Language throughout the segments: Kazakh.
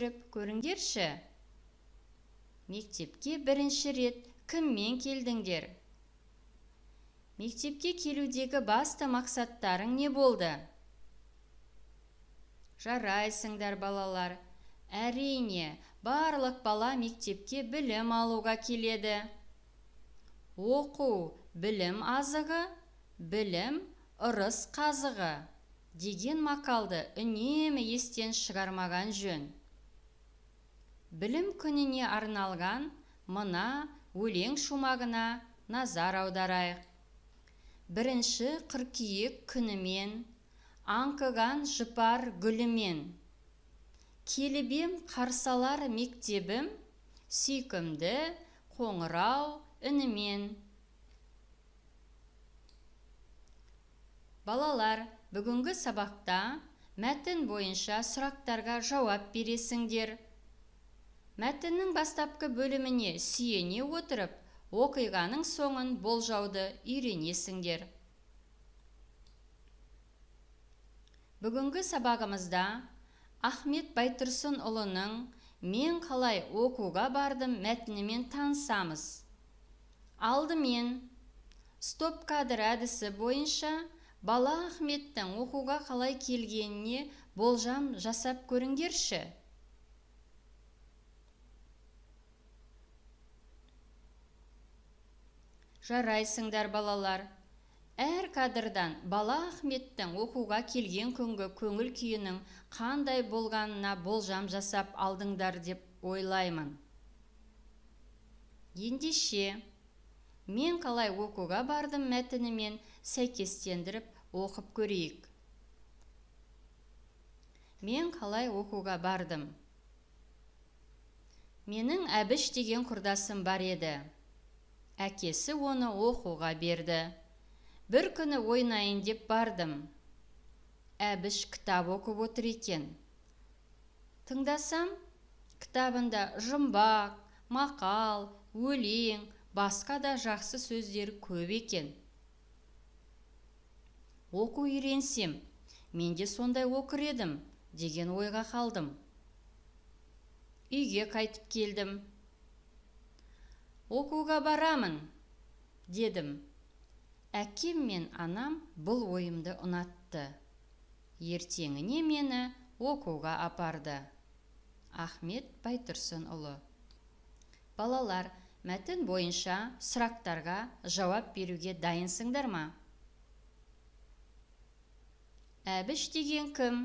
Түсіріп көріңдерші. Мектепке бірінші рет кіммен келдіңдер? Мектепке келудегі басты мақсаттарың не болды? Жарайсыңдар, балалар. Әрине, барлық бала мектепке білім алуға келеді. Оқу білім азығы, білім ырыс қазығы деген мақалды үнемі естен шығармаған жөн. Білім күніне арналған мына өлең шумағына назар аударайық. Бірінші қыркүйек күнімен, аңқыған жұпар гүлімен, келіп ем қарсы алар мектебім, сүйкімді қоңырау үнімен. Балалар, бүгінгі сабақта мәтін бойынша сұрақтарға жауап бересіңдер. Мәтіннің бастапқы бөліміне сүйене отырып, оқиғаның соңын болжауды үйренесіңдер. Бүгінгі сабағымызда Ахмет Байтұрсынұлының «Мен қалай оқуға бардым» мәтінімен танысамыз. Алдымен стоп-кадр әдісі бойынша бала Ахметтің оқуға қалай келгеніне болжам жасап көріңдерші. Жарайсыңдар, балалар. Әр кадрдан бала Ахметтің оқуға келген күнгі көңіл күйінің қандай болғанына болжам жасап алдыңдар деп ойлаймын. Ендеше, «Мен қалай оқуға бардым» мәтінімен сәйкестендіріп оқып көрейік. Мен қалай оқуға бардым? Менің Әбіш деген құрдасым бар еді. Әкесі оны оқуға берді. Бір күні ойнайын деп бардым. Әбіш кітап оқып отыр екен. Тыңдасам, кітабында жұмбақ, мақал, өлең, басқа да жақсы сөздер көп екен. Оқу үйренсем, мен де сондай оқыр едім деген ойға қалдым. Үйге қайтып келдім. Оқуға барамын, дедім. Әкем мен анам бұл ойымды ұнатты. Ертеңіне мені оқуға апарды. Ахмет Байтұрсынұлы. Балалар, мәтін бойынша сұрақтарға жауап беруге дайынсыңдар ма? Әбіш деген кім?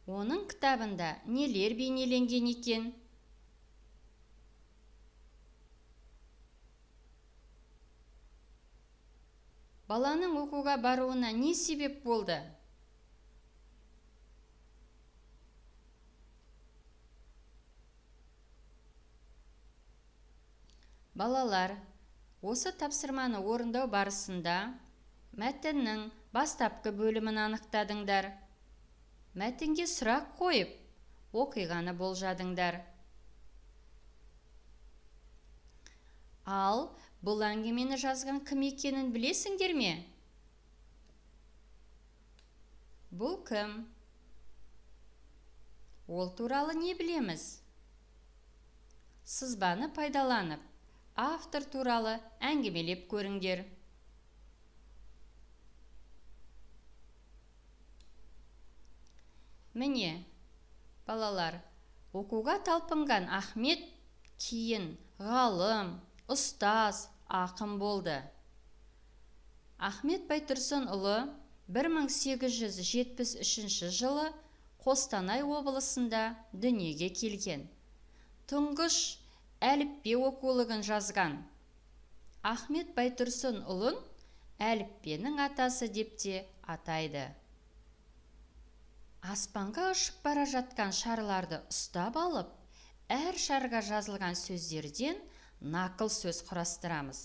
Оның кітабында нелер бейнеленген екен? Баланың оқуға баруына не себеп болды? Балалар, осы тапсырманы орындау барысында мәтіннің бастапқы бөлімін анықтадыңдар. Мәтінге сұрақ қойып, оқиғаны болжадыңдар. Ал бұл әңгімені жазған кім екенін білесіңдер ме? Бұл кім? Ол туралы не білеміз? Сызбаны пайдаланып, автор туралы әңгімелеп көріңдер. Міне, балалар, оқуға талпынған Ахмет кейін ғалым, ұстаз, ақын болды. Ахмет Байтұрсынұлы 1873 жылы Қостанай облысында дүниеге келген. Тұңғыш әліппе оқулығын жазған. Ахмет Байтұрсынұлын әліппенің атасы деп те атайды. Аспанға ұшып бара жатқан шарларды ұстап алып, әр шарға жазылған сөздерден нақыл сөз құрастырамыз.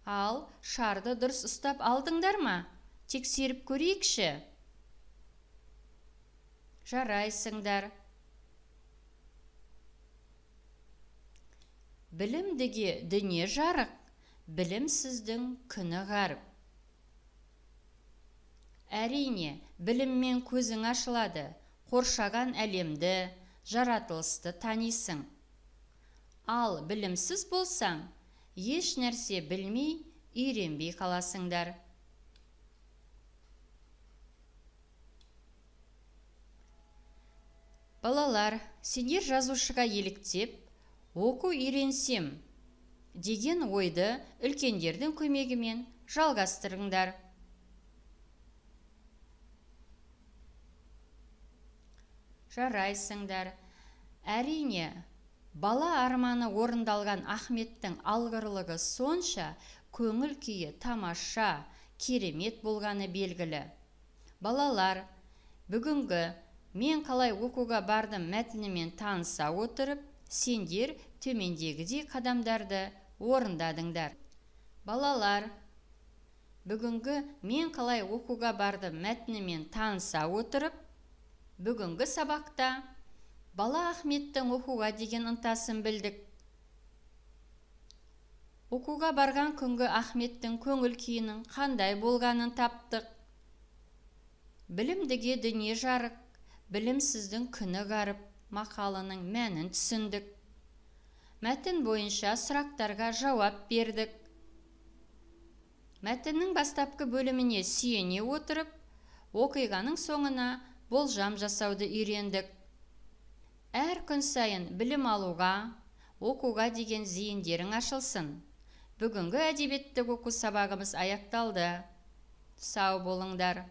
Ал шарды дұрыс ұстап алдыңдар ма? Тексеріп көрейікші. Жарайсыңдар. Білімдіге дүние жарық, білімсіздің күні ғаріп. Әрине, біліммен көзің ашылады, қоршаған әлемді, жаратылысты танисың. Ал білімсіз болсаң, еш нәрсе білмей, үйренбей қаласыңдар. Балалар, сендер жазушыға еліктеп, оқу үйренсем деген ойды үлкендердің көмегімен жалғастырыңдар. Жарайсыңдар. Әрине, бала арманы орындалған Ахметтің алғырлығы сонша, көңіл күйі тамаша, керемет болғаны белгілі. Балалар, бүгінгі «Мен қалай оқуға бардым» мәтінімен таныса отырып, сендер төмендегідей қадамдарды орындадыңдар. Балалар, бүгінгі «Мен қалай оқуға бардым» мәтінімен таныса отырып, бүгінгі сабақта бала Ахметтің оқуға деген ынтасын білдік. Оқуға барған күнгі Ахметтің көңіл күйінің қандай болғанын таптық. Білімдіге дүние жарық, білімсіздің күні ғарып мақалының мәнін түсіндік. Мәтін бойынша сұрақтарға жауап бердік. Мәтіннің бастапқы бөліміне сүйене отырып, оқиғаның соңына болжам жасауды үйрендік. Әр күн сайын білім алуға, оқуға деген зейіндерің ашылсын. Бүгінгі әдебиеттік оқу сабағымыз аяқталды. Сау болыңдар.